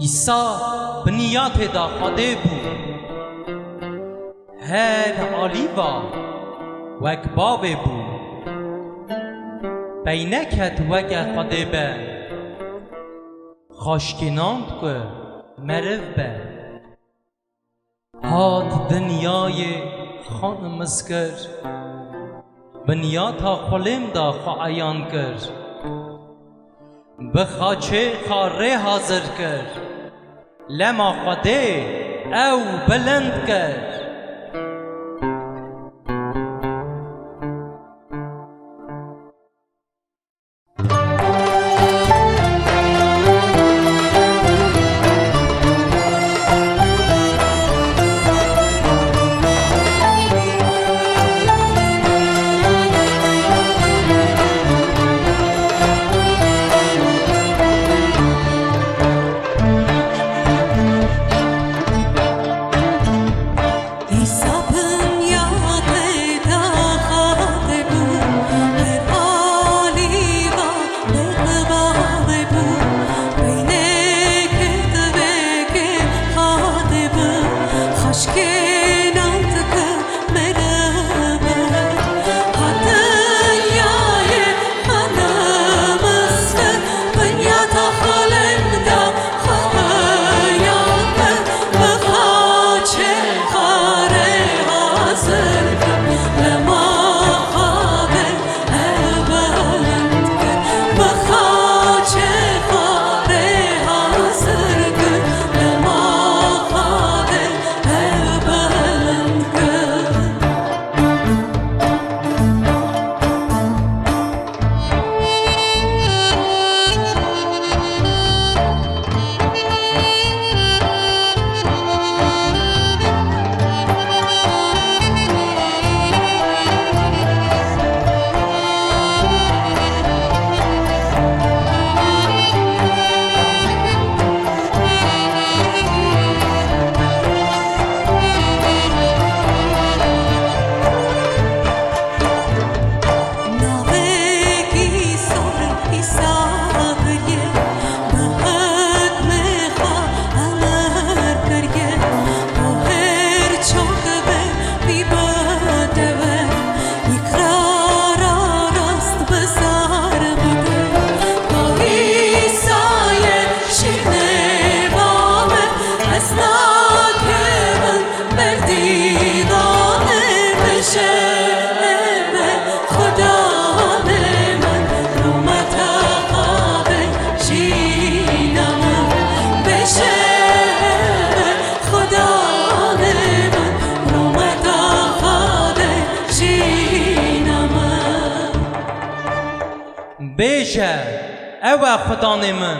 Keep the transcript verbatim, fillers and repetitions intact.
Îsa biniyatê da Xwedê bû. Her alî va wek bavê bû. Pey neket weke Xwedê be. Xaşkênand ku meriv be. Hat dinyayê xwe nimiz kir, binyata xulêm da xwe eyan kir. Bi xaçê xwe rê hazir kir, lema Xwedê ew bilind kir. Îsa binyatê da Xwedê bû, her alî va wek bavê bû. Peynê kir divê kê Xwedê bi, xaşkênand ku meriv bi. Ha dinyayê xwe nimiz kir, binyata xulêm da xwe eyan kir, bi xaçê xwe rê hazir kir, lema Xwedê ew bilind kir, bi xaçê xwe rê hazir kir, lema Xwedê ew bilind kir. Navekî sor Îsa kiriye, bi hikmê xwe emir kiriye, ku her çak be pî bide we, îqrara rast bi zar bide. Ka Îsayê şîrnê bavê, ez nakevim Berdîdanê bijême, Xudanê min, rûmeta xwe be jîna min. Bijême, Xudanê min, rûmeta xwe be jîna min. Bêje, ew e Xudanê min.